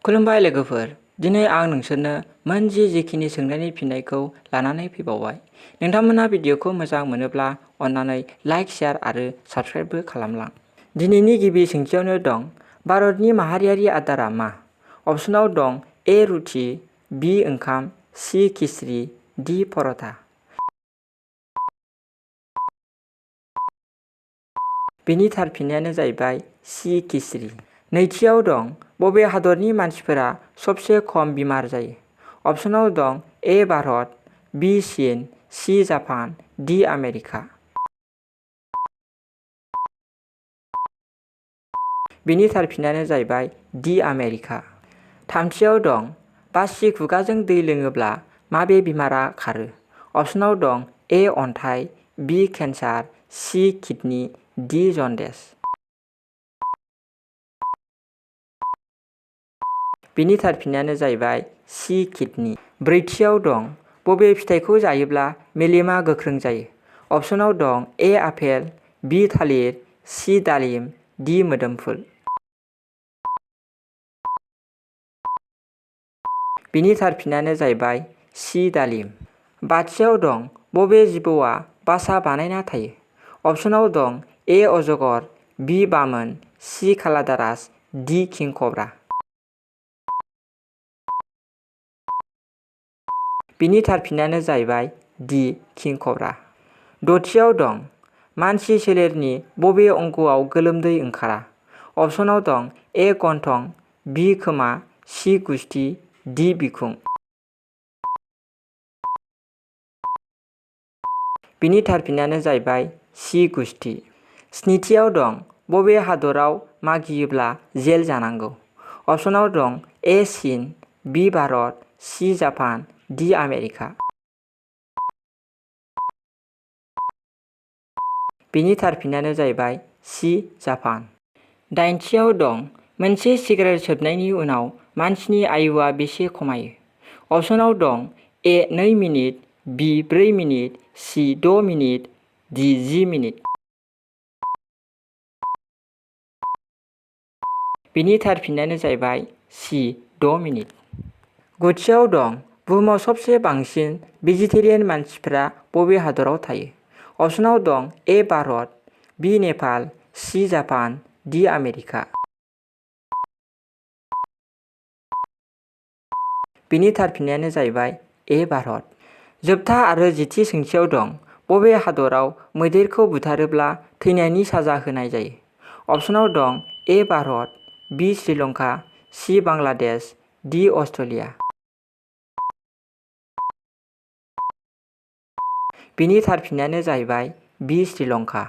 खुलुमबाय लोगोफोर, दिनै आं नोंसोरनो जिखिनि सोंनायनि फिननायखौ लानानै फैबावबाय। नोंथांमोना भिडिअखौ मोजां मोनोब्ला अन्नानै लाइक, शेयार आरो साबस्क्राइबबो खालामलां। दिनैनि गिबि सोंथियावनो दं, भारतनि माहारियारि आदारा मा? अपसनाव दं ए रुटि, बि ओंखाम, सि खिचड़ी, डि पराठा। बेनि थार फिननायानो जाहैबाय सि खिचड़ी। नैथियाव दं, बबे हादरनि मानसिफोरा सबसे खम बेमार जायो? अपसनाव दं ए भारत, बि चीन, सि जापान, डि आमेरिका। बेनि थार फिननायानो जाहैबाय डि आमेरिका। थामथियाव दं, बासि खुगाजों दै लोङोब्ला माबे बेमारा खारो? अपसनाव दं ए अन्थाइ, बि केन्सार, सि किडनि, डि जन्दिस। बेनि थार फिननायानो जाहैबाय सि किडनि। ब्रैथियाव दं, बबे फिथाइखौ जायोब्ला मेलेमा गोख्रों जायो? अपसनाव दं ए आपेल, बि थालिर, सि दालिम, डि मोदोमफुल। बेनि थार फिननायानो जाहैबाय सि दालिम। बाथियाव दं, बबे जिबौआ बासा बानायना थायो? अपसनाव दं ए अजगर, बि बामोन, सि खालादारास, डि किंकब्रा। बिनि थार फिननायानो जाहैबाय डि किंकब्रा। दथियाव दं, मानसि सोलेरनि बबे अंगआव गोलोमदै ओंखारा? अपसनाव दं ए गन्थं, बि खोमा, सि गुस्थि, डि बिखुं। बिनि थार फिननायानो जाहैबाय सि गुस्थि। स्निथियाव दं, बबे हादराव मागियोब्ला जेल जानांगौ? अपसनाव दं ए चीन, बि भारत, सि जापान, डि आमेरिका। बेनि थार फिननायानो जाहैबाय सि जापान। दाइनथियाव दं, मोनसे सिगारेट सोबनायनि उनाव मानसिनि आयुआ बेसे खमायो? अपसनाव दं ए 2 मिनिट, बि 4 मिनिट, सि 6 मिनिट, डि 10 मिनिट। बेनि थार फिननायानो जाहैबाय सि 6 मिनिट। गुथियाव दं, बुहुमाव सबसे बांसिन भेजिटेरियान मानसिफ्रा बबे हादराव थायो? अपसनाव दं ए भारत, बि नेपाल, सि जापान, डि आमेरिका। बेनि थार फिननायानो जाहैबाय ए भारत। जोबथा आरो जिथि सोंथियाव दं, बबे हादराव मैदेरखौ बुथारोब्ला थैनायनि साजा होनाय जायो? अपसनाव दं ए भारत, बि श्रीलंका, सि बांलादेश, डि अस्ट्रेलिया। बेनि थार फिननायानो जाहैबाय बि श्रीलंका।